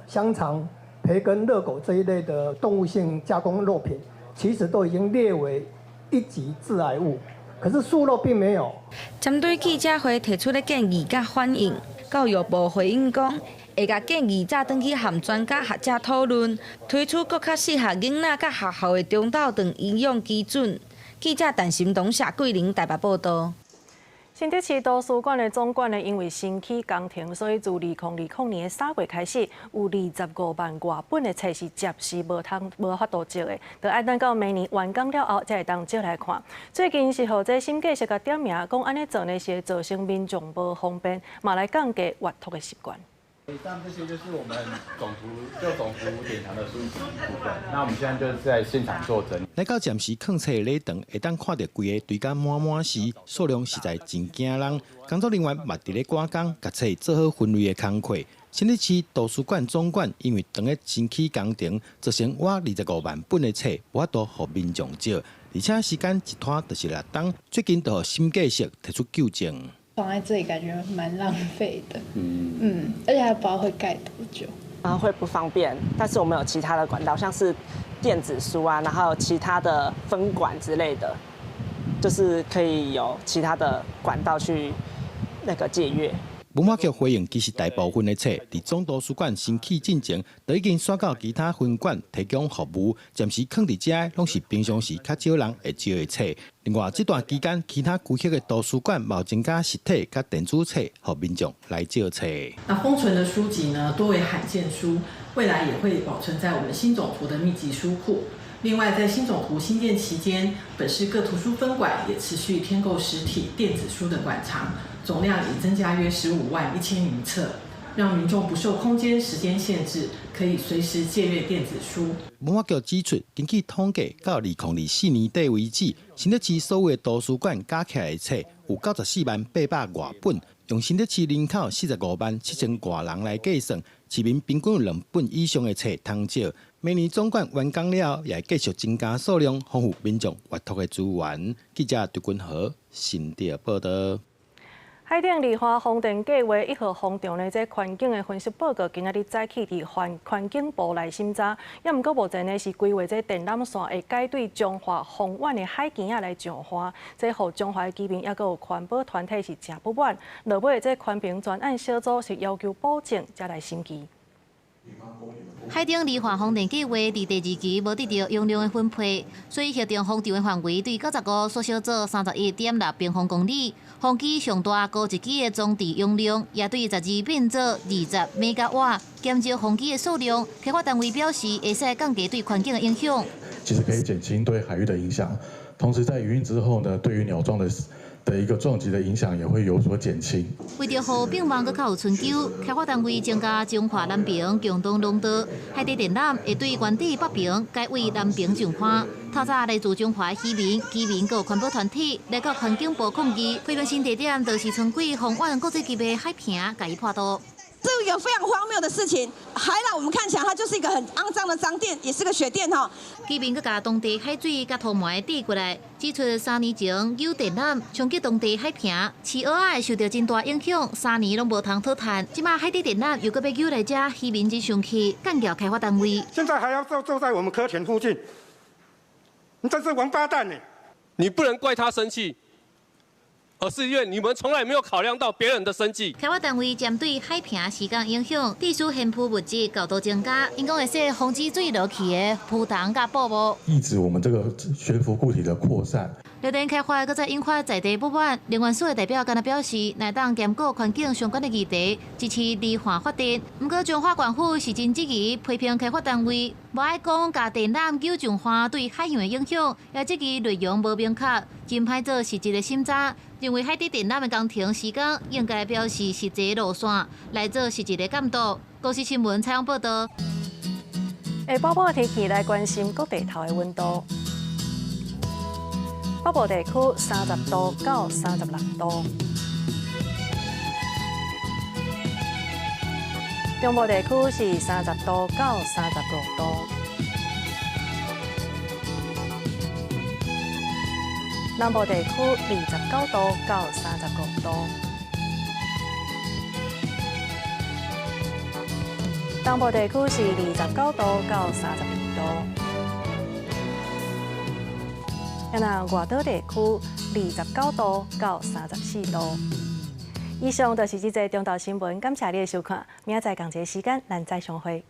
香腸、培根、熱狗這一類的動物性加工肉品，其實都已經列為一級致癌物。可是素肉並沒有。針對記者會提出的建議佮反映，教育部回應講，會共建議載轉去和專家學者討論，推出閣較適合囡仔佮學校的中晝頓營養基準。記者陳心東、謝桂玲台北報導。新竹市圖書館的總館呢，因為新起工程，所以自2020年的3月開始，有25萬外本的冊是暫時無通無法度借的，著愛等到明年完工了後，才會當借來看。最近是予這審計署共點名，講按呢做呢是會造成民眾無方便，嘛來降低閱讀的習慣。以上這些就是我們總圖舊總圖典藏的書籍部分。那我們現在就是在現場做整理。來到暫時囥冊的禮堂，會當看著規个堆甲滿滿是，數量實在真驚人。工作人員嘛佇咧趕工，共冊做好分類的工課。新竹市圖書館總館因為當咧新起工程，造成倚25萬本的冊無法度予民眾借，而且時間一拖就是6冬。最近就予審計署提出糾正。放在這裡感覺蠻浪費的，而且還不知道會蓋多久。啊，會不方便，但是我們有其他的管道，像是電子書啊，然後其他的分館之類的，就是可以有其他的管道去那個借閱。文化局回應，其實大部分的冊佇總圖書館新起進前，就已經徙到其他分館提供服務，暫時囥佇遮攏是平常時較少人會借的冊。另外，這段期間，其他區域的圖書館嘛有增加實體佮電子冊，予民眾來借冊。那封存的書籍呢，多為罕見書，未來也會保存在我們新總圖的秘籍書庫。另外，在新總圖興建期間，本市各圖書分館也持續添購實體電子書的館藏，總量已增加約151,000餘冊，讓民眾不受空間、時間限制，可以隨時借閱電子書。文化局指出，根據統計，到2024年底為止，新北市所有的圖書館加起來的冊有940,800外本，用新北市人口457,000外人來計算，市民平均有兩本以上的冊通借。明年總館完工了後，也會繼續增加數量，豐富民眾閱讀的資源。記者張君和新竹報道。海頂離岸風電計畫一號風場呢，這環境的分析報告今仔日早起佇環境部來審查，也毋過目前呢是規劃這電纜線會改對彰化豐原的海墘仔來上岸，這予彰化的居民抑閣有環保團體是誠不滿。落尾這環評專案小組是要求補正，才來審議。海頂離岸風電計畫佇第二期無得著容量的分配，所以核定風場的範圍對95縮小做31.6平方公里，風機上大高一機的裝置容量也對12變做20兆瓦，減少風機的數量。開發單位表示，會使降低對環境的影響。其實可以減輕對海域的影響，同時在營運之後呢，對於鳥撞的一個撞擊的影響也會有所減輕。為著予變網閣較有春秋，開發單位增加彰化南平、強東農道海底電纜，會對原地北平改為南平上岸。透早來自彰化漁民、居民佮環保團體來到環境部抗議，批評新地點就是穿過豐原國際級的海坪，共伊破肚。這個非常荒謬的事情，海纜我們看起來它就是一個很骯髒的髒店，也是個血店哈。居民閣共當地海水佮塗膜遞過來，指出3年前有電纜衝擊當地海坪，飼蚵仔會受著真大影響，3年攏無通討趁。這馬海底電纜又閣欲扭來遮，漁民真生氣，幹譙開發單位。現在還要坐在我們科田附近，你真是王八蛋呢！你不能怪他生氣。而是因為你們從來沒有考量到別人的生計。開發單位針對海坪時間影響，地勢懸浮物質高度增加，𪜶講會使防止水落去的浮筒佮瀑布，抑制我們這個懸浮固體的擴散。綠電開發閣再引發在地不滿，能源署的代表敢若表示，若當兼顧環境相關的議題，支持離岸發電。毋過彰化縣府是真質疑，批評開發單位無愛講共電纜扭上岸對海洋的影響，也質疑內容無明確，真歹做實質的審查。認為海底電纜的工程時間應該標示實際路線來做實質的監督。公視新聞採訪報導。下晡晡的天氣來關心各地頭的溫度。北部地區30度到36度，中部地區是30度到35度，南部地區29度到35度，東部地區是29度到32度。那外島地區29度到34度。以上就是這節中晝新聞，感謝你的收看，明仔載仝一个時間，咱再相會。